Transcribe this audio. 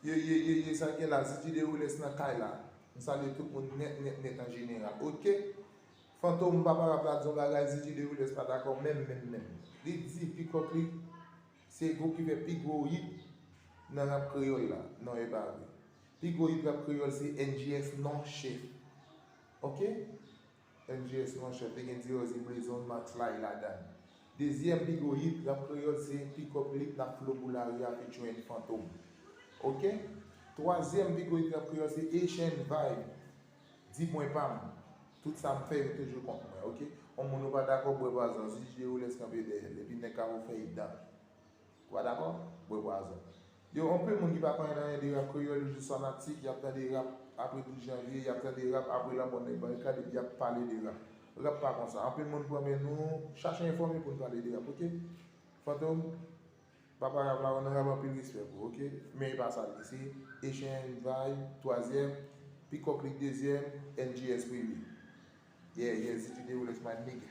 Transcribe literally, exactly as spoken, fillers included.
Ye, ye, ye, ye, sa gen la, Zidji Deroules nan kay la. M salye tout moun nèt, nèt, nèt an jeneral. Oke? Fantom, papa rap la di yon bagay, Zidji Deroules pa dakò menm, menm, menm. Li di Pikòk li se gwoup ki fè pi gwo hit nan rap kreyòl la. Non, e pa vre. Pi gwo hit rap kreyòl se N J S Non Chef. Oke? N J S Non Chef, te gen Dirozi Blezon, Max Lay ladan. Dezyèm pi gwo hit rap kreyòl se Pikòk Lit nan Flo Boulari a featuring Fantom. Oke? Twazyèm pi gwo hit rap kreyòl se Asian Vibe, Di Pwen Pa M. Tout sa m fè yo toujou kont mwen, oke? Yon moun ou pa dakò, bwè pwazon, Zidji Deroules kanpe dèyè l, epi nèg Kafou fè idan. Ou pa dakò? Bwè pwazon. Yo, anpil moun ki pa konn anyen de rap kreyòl, yo jis fanatik, y ap tande rap apre douz janvye, y ap tande rap apre lanmò nèg Barikad, epi y ap pale de rap. Rap pa konsa. Anpil moun pran men nou, chache enfòme pou n pale de rap, oke? Fantom, papa rap la, ou nan rap, anpil respè pou ou, oke? Men e pa sa l ye. Se Asian Vibe, twazyèm, Pikòk Lit dezyèm, N J S premye. Yeah, yeah, Zidji Deroules, my nigga.